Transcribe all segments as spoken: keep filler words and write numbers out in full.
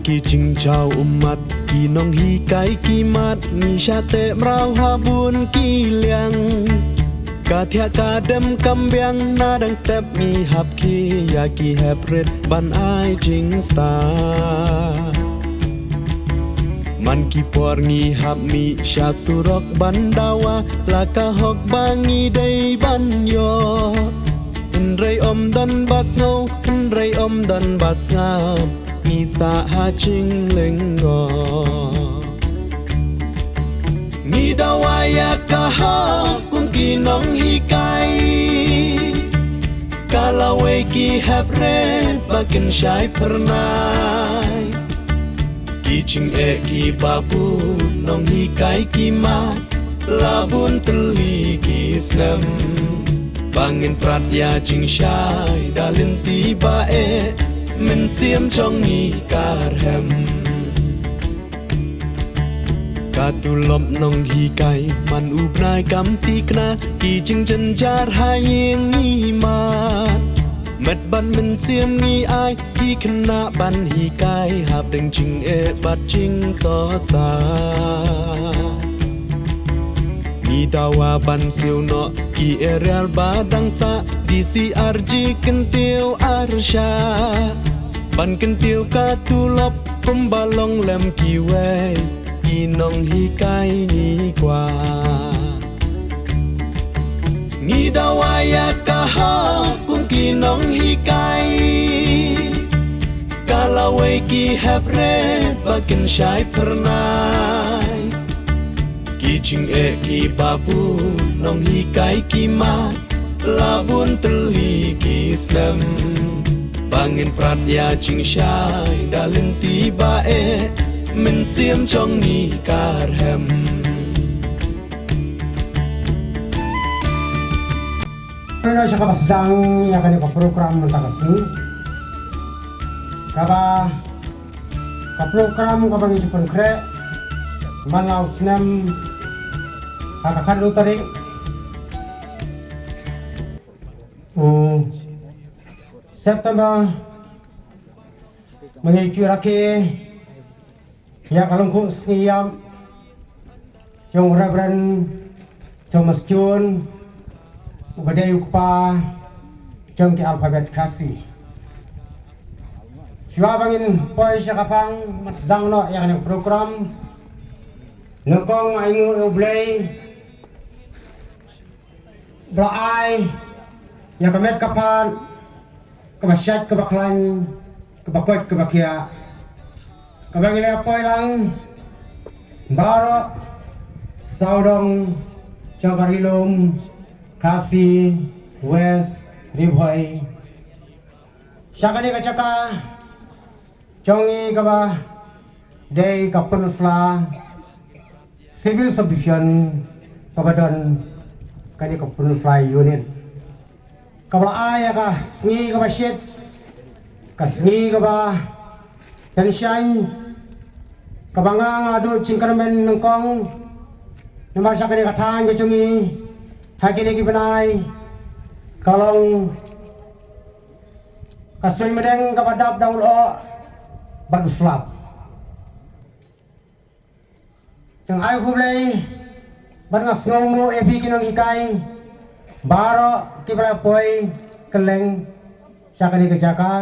Ki jingjaw ummat, ki nonghikai ki mat, ngi shah teh mraw ha bun ki liang. Ka thiah ka dem kam biang, na dang step ngi hap khie ïa ki hep rit ban ai jingstad. Man ki por ngi hap mih sha surok ban dawa, la ka hok ba ngi dei ban ïoh. Hynrei ym don ba sngew, hynrei ym don ba sngap, ngi sah ha jinglyngngoh. Ngi dawa ïa ka hok kum ki nonghikai, ka lawei ki hep rit ba kin shai phyrnai. Ki jingeh kiba bun, nonghikai ki mat, la bun tylli ki snem. Ba ngin prat ïa jingshai, da lynti ba eh, mynsiem jong ngi ka rhem. Ka tulop nonghikai, man u bnai kam thikna, ki jingjynjar ha ïing ngi mad. Met bad mynsiem ngi ai, ki khynnah ban hikai, hapdeng jingeh bad jingsngewsih. Ngi dawa ban siew noh, ki erial ba dang sah, D C R G kyntiew arshah. Ban kyntiew ka tulop, kumba long lem kiwei, ki nonghikai ngi kwah. Ngi dawa ïa ka hok kum ki nonghikai, ka lawei ki hep rit ba kin shai phyrnai. Ki jingeh kiba bun, nonghikai ki mat, la bun tylli ki snem. Ba ngin prat ïa jingshai, da lynti ba eh, mynsiem jong ngi ka rhem. Pynlong sha kaba sdang ïa kane ka program mynta ka sngi. Kaba, ka program kaba ngi ju pynkhreh man la u snem ha ka khatsaw tarik u September, mynta ngi ju rakhe ïa ka lyngkhuh sngi ïap jong Reverend Thomas Jones, uba dei u kpa jong ki alphabet Khasi. Shuwa ba ngin poi sha ka pang ban sdang noh ïa kane ka program, nyngkong ai nguh ïa U Blei ba la ai ïa ka met ka phad, kaba shait kaba khlaiñ, kaba koit kaba khiah, kaba ngi la poi lang baroh sawdong jong ka Ri Lum Khasi West Ri Bhoi sha kane ka jaka jong ngi kaba dei ka Pynursla Civil Subdivision, kaba don kane ka Pynursla Unit. Kaba la ai ïa ka sngi kaba shit, ka sngi kaba tyngshaiñ, kaba nga nga duh jingkyrmen nyngkong namar sha kane ka thaiñ ka jong ngi ha kine ki bnai ka long ka suiñ bneng kaba dap da u lyoh bad u slap. Te nga ai khublei bad nga sngewnguh ïa phi ki nonghikai baroh kiba la poi kylleng sha kane ka jaka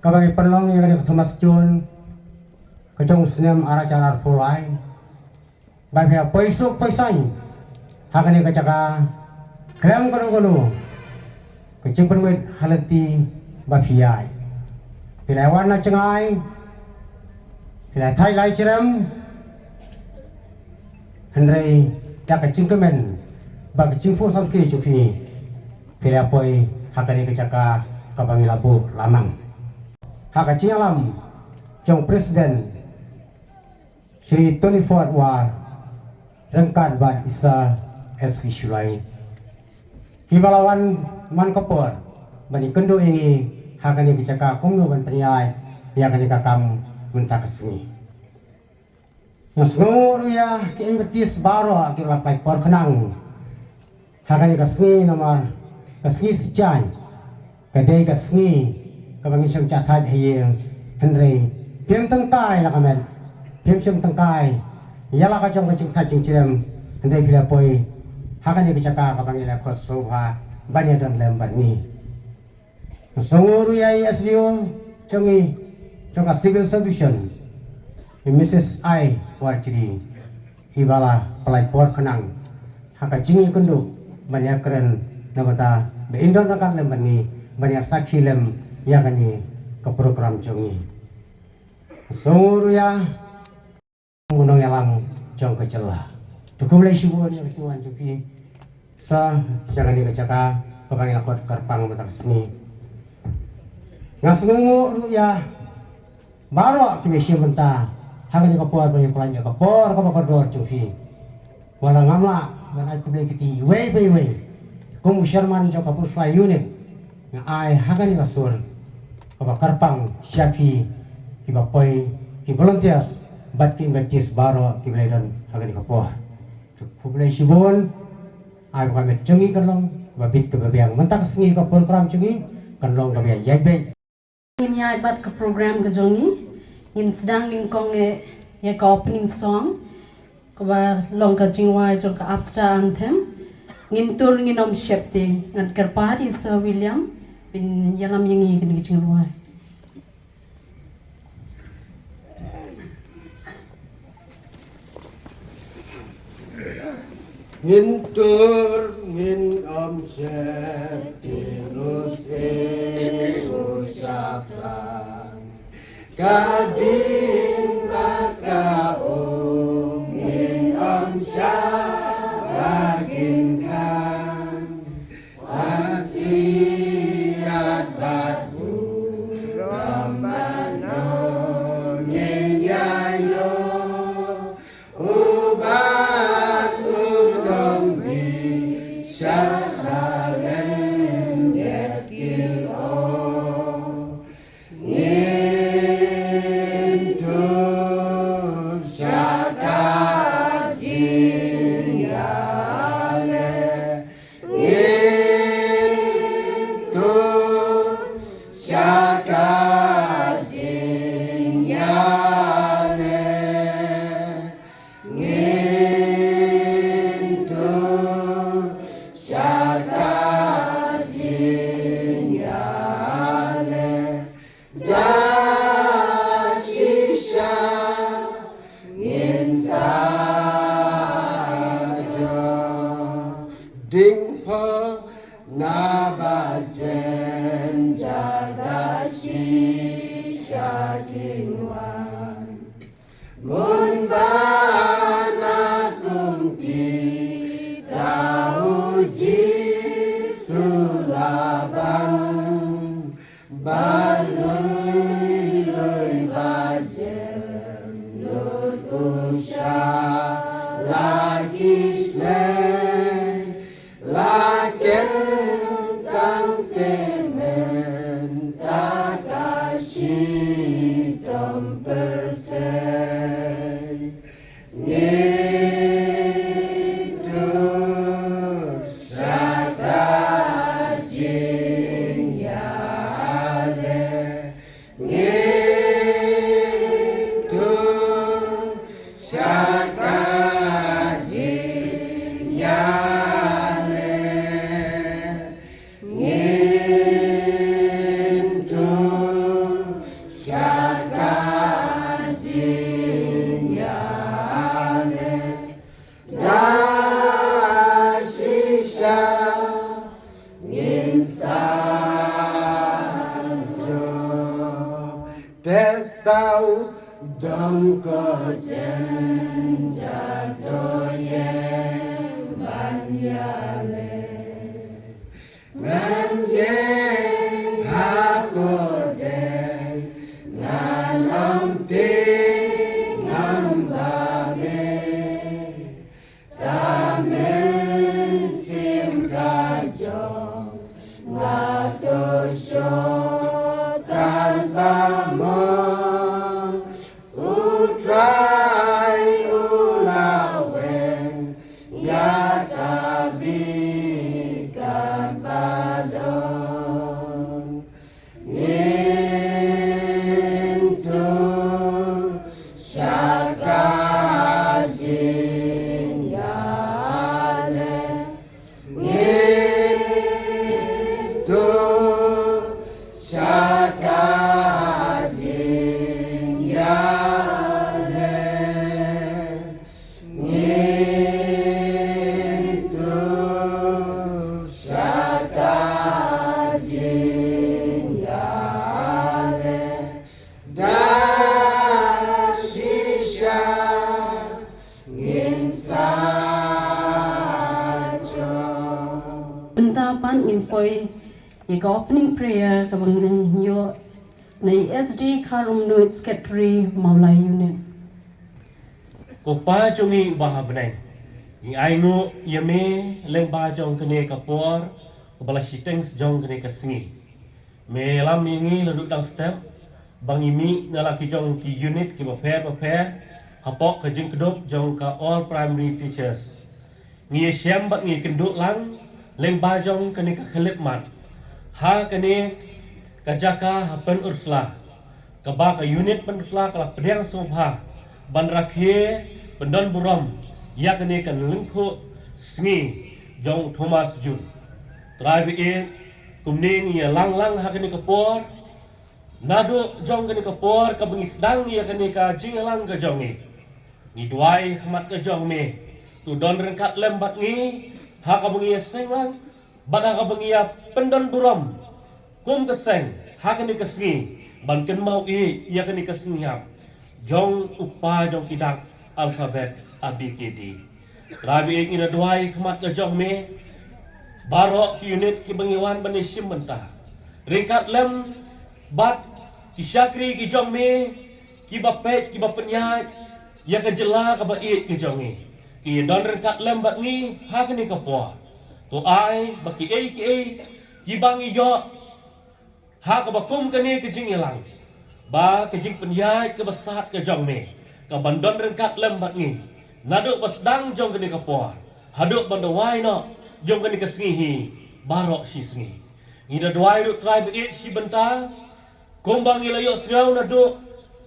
kaba ngi pynlong ïa kane ka Thomas Jones ka jong u snem ar hajar arphew lai. Ba phi ïa poi suk poi saiñ ha kane ka jaka, khlem kano kano ka jingpynwit ha lynti ba phi ïaid. Phi la wan na jngai, phi la thait lai jrem, hynrei da ka jingkmen bad ka jingphohsangke jong phi, phi la poi ha kane ka jaka kaba ngi la buh lamang. Ha ka jingïalam jong President Shri Tony Ford War, ryngkat bad i Sir F C Shullai, kiba la wan man ka por ban ïakynduh ïa ngi ha kane ka jaka kumno ban pynïaid ïa kane ka kam mynta ka sngi. Nga sngewnguh ruh ïa ki invitees baroh kiba la pynlait por khnang ha kane ka sngi namar ka sngi Saitjaiñ ka dei ka sngi kaba ngi shong shah thait ha ïing, hynrei Phim tyngkai la ka met, phim shym tyngkai ïa la ka jong ka jingthait jingchirim, hynrei phi la poi ha kane ka jaka kaba ngi la khot sngewbha ban ïa don lem bad ngi. Sngewbha ruh ïa i S D O jong ngi jong ka Civil Sub Division, i Mrs I Warjri, iba la pynlait por khnang ha ka jingïakynduh ban ïakren na ka bynta ba in don ryngkat lem bad ngi ban ïasakhi lem ïa kane ka program jong ngi. Sngewbha ruh ïa u nongïalam jong ka jylla. To khublei shibun ïa ka jingwan jong phi sha kane ka jaka kaba ngi la khot kyrpang mynta ka sngi. Nga sngewnguh ruh ïa baroh kiba shim bynta ha kane ka por ba ngi pynlait ïa ka por kaba kordor jong phi. Wat la ngam lah ban ai khublei kti iwei pa iwei, kum u chairman jong ka Pyrshah Unit, nga ai ha kane ka sur kaba kyrpang sha phi kiba poi, ki volunteers bad ki invitees baroh kiba la don ha kane ka por. Khublei shibun. Ai ba ka met jong ngi kan long ba bit kaba biang. Mynta ka sngi ka program jong ngi kan long kaba ïaid beit. Ngin ïaid bad ka program ka jong ngi, ngin sdang nyngkong ïa, ïa ka opening song kaba long ka jingrwai jong ka APSA anthem. Ngin tur Ngin Ym Sheptieng. Ngan kyrpad ïa Sir William ban ïalam ïa ngi kane ka jingrwai. Ngin tur Ngin Ym Sheptieng, u Syiem u shaphrang. Ka ding bad ka um Ngin Ym Shah ba kin khang. Wan siat bad burom mano ngin ïa ïoh, u Bah Khlur Nongbishar sha lyndet ki lyoh. Ngin tur sha ka jingïaleh. Ngin tur sha ka jingïaleh. Ngin tur sha ka jingïaleh. Da shisha ngin sa jong. Ding pha na ba jen ja da shisha kin wan. Mun ba na kum kita u Jisu la ban. Ba lui lui ba jem lut u sha la ki shlei la ken tang te men ta ka shitom pyrthei. Ngin tur sha ka jingïaleh. Ngin tur sha ka jingïaleh. Ngin tur sha ka jingïaleh. Da shisha ngin sa jong. Te saw dong ko jen ja do ïeng ban ïaleh. Ngan ïeng ha khyndiat, ngan ym tieng ym ba me. Ka mynsiem ka jong nga to shu kan ba mo. U Trai u la weng ïa ka bikhat ba don. Ngin tur Ka jingïaleh ngi tuh sha ka jingïaleh da shisha ngin sa jong. Mynta pat ngin poi ïa ka opening prayer kaba ngin ïoh na i S D Kharumnuid, Secretary Mawlai Unit. Ko Pa jong ngi uba ha bneng, ngi ai nguh ïa me lyngba jong kane ka por kaba la shiteng jong kane ka sngi. Me lam ïa ngi naduh dang step ba ngi mih na la ki jong ki unit kiba pher ba pher hapoh ka jingkdup jong ka All Primary Teachers. Ngi ïashem bad ngi kynduh lang lyngba jong kane ka khyllipmat ha kane ka jaka ha Pynursla, kaba ka unit Pynursla ka la pdiang sngewbha ban rakhe pyndon burom ïa kane ka lyngkhuh sngi jong Thomas June. Trai ba ïeit, kumne ngi ïalang lang ha kane ka por, naduh jong kane ka por kaba ngi sdang ïa kane ka jingïalang ka jong ngi, ngi duwai khmat ka jong me to don ryngkat lem bad ngi ha kaba ngi ïaseng lang bad ha kaba ngi ïa pyndon burom kum ka seng ha kane ka sngi ban kynmaw ïa kane ka sngi ïap jong u kpa jong ki dak alphabet A B C D. Trai ba ïeit, ngi la duwai khmat ka jong me baroh ki unit kiba ngi wan ban ïashim bynta ryngkat lem bad ki shakri ki jong me kiba peit kiba pynïaid ïa ka jylla kaba ïeit ka jong ngi, ki ïa don ryngkat lem bad ngi ha kane ka por. To ai ba kiei kiei kiba ngi ïoh ha kaba kum kane ka jingïalang, ba ka jingpynïaid kaba stad ka jong me ka ban don ryngkat lem bad ngi naduh ba sdang jong kane ka por haduh ban da wai noh jong kane ka sngi hi baroh shi sngi. Ngi da duwai ruh Trai ba ïeit shi bynta kumba ngi la ïohsngew naduh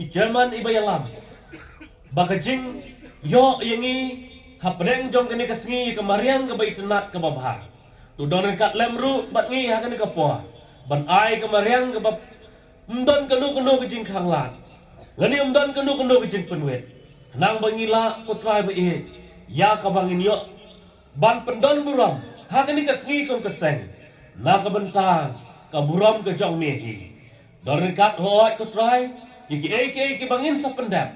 i chairman iba ïalam ba ka jingïoh ïa ngi hapdeng jong kane ka sngi ka mariang kaba itynnad kaba bha. To don ryngkat lem ruh bad ngi ha kane ka por ban ai ka mariang kaba ym don kano kano ka jingkhanglad lane ym don kano kano ka jingpynwit, khnang ba ngi lah, ko Trai ba ïeit, ïa kaba ngin ïoh ban pyndon burom ha kane ka sngi kum ka seng na ka bynta ka burom ka jong me hi. Don ryngkat hooid, ko Trai, ïa kiei kiei kiba ngin sa pyndep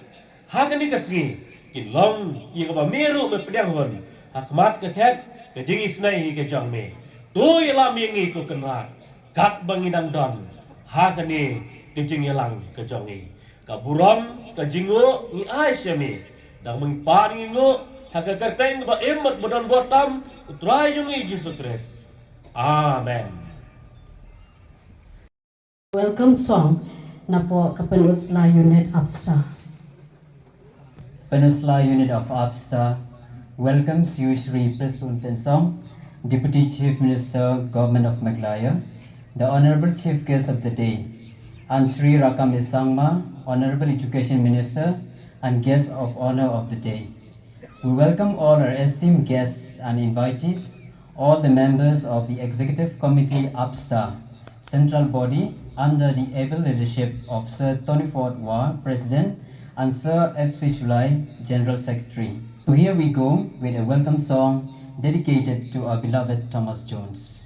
ha kane ka sngi kin long ïa kaba me ruh me pdiang hun ha khmat ka khet ka jingisynei hi ka jong me. To ïalam ïa ngi, ko Kynrad, katba ngi dang don ha kane ka jingïalang ka jong ngi. Ka burom ka jingnguh ngi ai sha me, dang mynta ngi nguh ha ka kyrteng ba im bad ba don bor tam, u Trai jong ngi Jisu Khrist. Amen. Welcome song napoh ka Pynursla Unit APSTA. Pynursla Unit of APSTA welcomes you, Shri Prestone Tynsong, Deputy Chief Minister, Government of Meghalaya, the Honorable Chief Guest of the Day, and Shri Rakkam A Sangma, Honorable Education Minister and Guest of Honor of the Day. We welcome all our esteemed guests and invitees, all the members of the Executive Committee APSTA, central body under the able leadership of Sir Tony Ford Wah, President, and Sir F C Shullai, General Secretary. So here we go with a welcome song dedicated to our beloved Thomas Jones.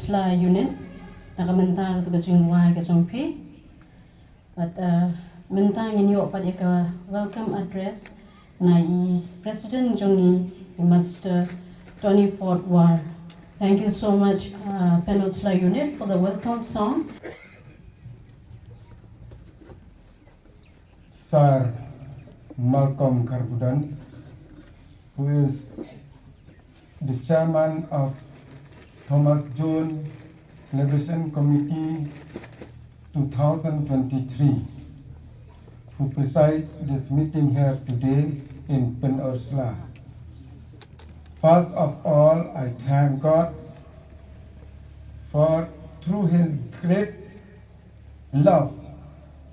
Sla Unit, na ka bynta ka jingduwai ka jong phi. Bad mynta ngin ïoh pat ïa ka welcome address na i President jong ngi, i Mister Tony Ford War. Thank you so much, uh, Pynhun Sla Unit, for the welcome song. Sir Malcolm Kharbudon, who is the chairman of Thomas Jones Celebration Committee two thousand twenty-three, who presides this meeting here today in Pynursla. First of all, I thank God for, through His great love,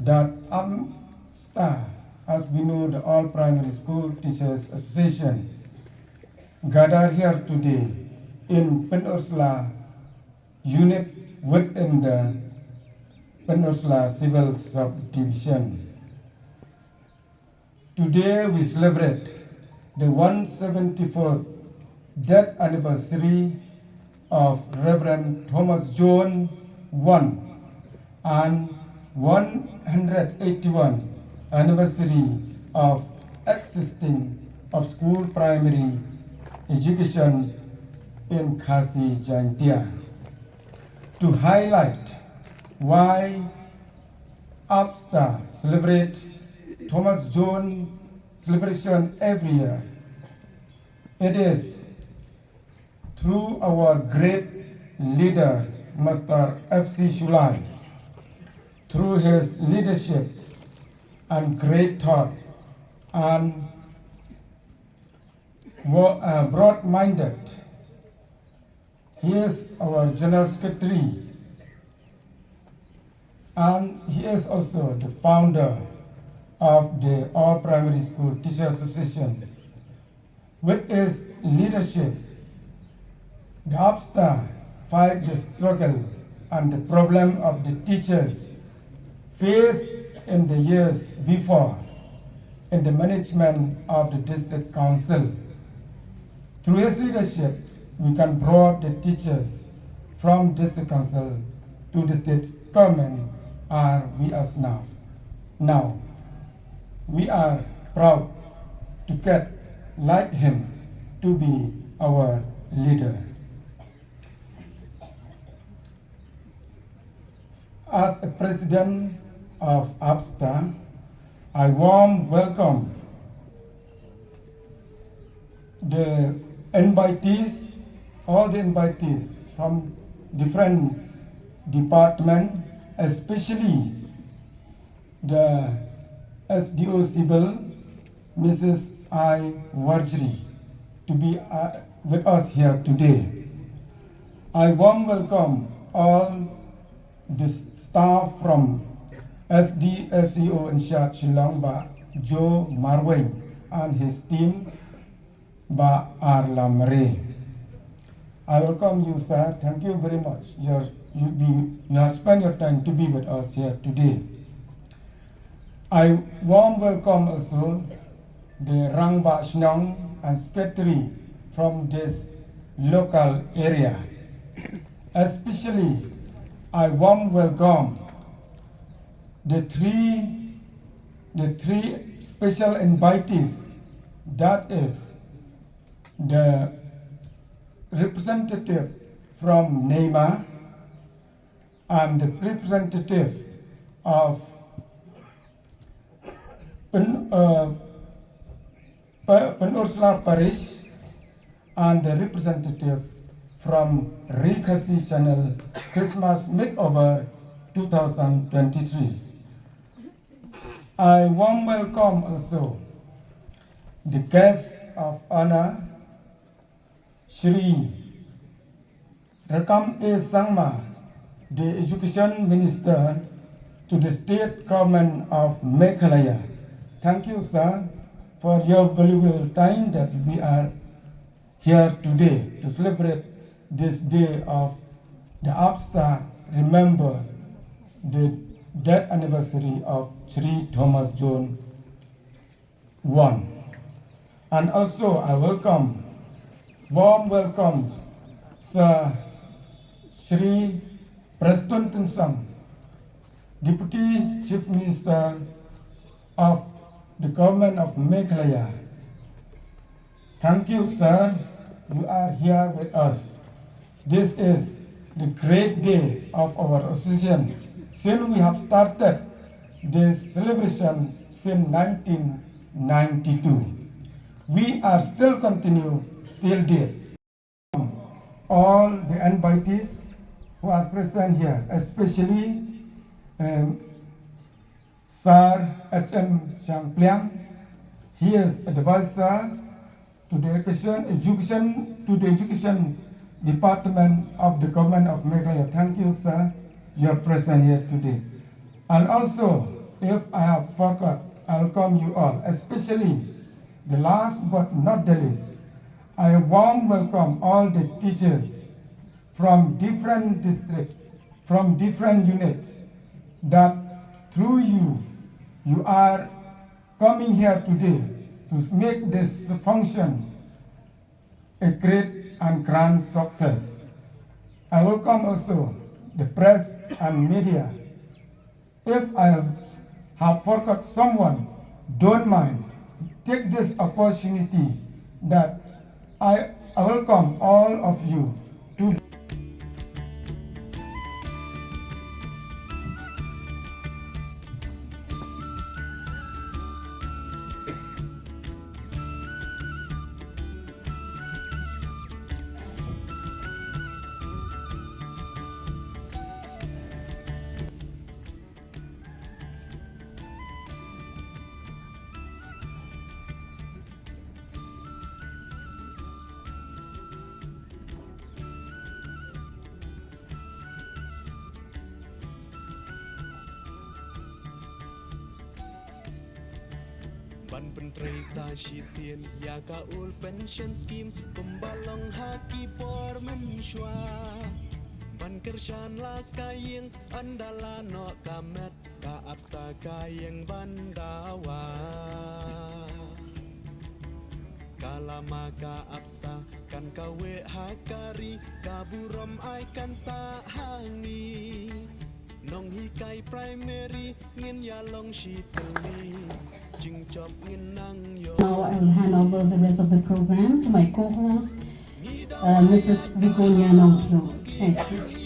that APSTA, as we know, the All Primary School Teachers Association, gather here today in Pynursla unit within the Pynursla Civil Subdivision. Today we celebrate the one seventy-fourth death anniversary of Reverend Thomas Jones the first and one hundred eighty-one anniversary of existing of school primary education in Khasi Jaintia. To highlight why APSTA celebrate Thomas Jones celebration every year, it is through our great leader, Mister F C Shullai, through his leadership and great thought and wo-, uh, broad-minded. He is our General Secretary, and he is also the founder of the All Primary School Teacher Association. With his leadership, the APSTA fight the struggle and the problem of the teachers faced in the years before in the management of the district council. Through his leadership, we can brought the teachers from district council to the state government are we as now. Now, we are proud to get like him to be our leader. As a president of APSTA, I warm welcome the invitees, all the invitees from different department, especially the S D O Civil, Missus I Warjri, to be uh, with us here today. I warm welcome all the staff from S D S E O in charge Shillong, Bah Joe Marwein and his team, Bah R Lamre. I welcome you, sir. Thank you very much. Your, you, be, you have spent your time to be with us here today. I warm welcome also the Rangbah Shnong and secretary from this local area. Especially, I warm welcome the three, the three special invitees, that is the representative from NEYMA and the representative of Pen, uh, Pe- Pynursla Parish and the representative from Ri Khasi Channel Christmas Makeover two thousand twenty-three. I warm welcome also the guest of honor, Shri Rakkam A Sangma, the Education Minister to the State Government of Meghalaya. Thank you, sir, for your valuable time that we are here today to celebrate this day of the APSTA. Remember the death anniversary of Shri Thomas Jones one. And also, I welcome, warm welcome, Sir Shri Prestone Tynsong, Deputy Chief Minister of the Government of Meghalaya. Thank you, sir. You are here with us. This is the great day of our association since we have started this celebration since nineteen ninety-two. We are still continue till date. All the invitees who are present here, especially um, Sir H M Shangpliang, he is advisor to the education, education to the education department of the government of Meghalaya. Thank you, sir. You are present here today. And also, if I have forgot, I welcome you all, especially the last but not the least. I warm welcome all the teachers from different districts, from different units, that through you, you are coming here today to make this function a great and grand success. I welcome also the press and media. If I have forgot someone, don't mind. Take this opportunity that I welcome all of you to Ban pyntrei sa shisien ïa ka old pension scheme kumba long ha ki por mynshuwa. Kyrshan la ka ïing, ynda la noh ka met, ka ap sha ka ïing ban dawa. Ka lama ka ap sha, kan ka weh ha ka ri, ka burom ai kan sah ha ngi. Nonghikai primary, ngin ïa long shi tylli, jingjop ngin nang ïoh. Now I will hand over the rest of the program to my co-host, uh, Missus Begonia Nongthymmai. Thank you.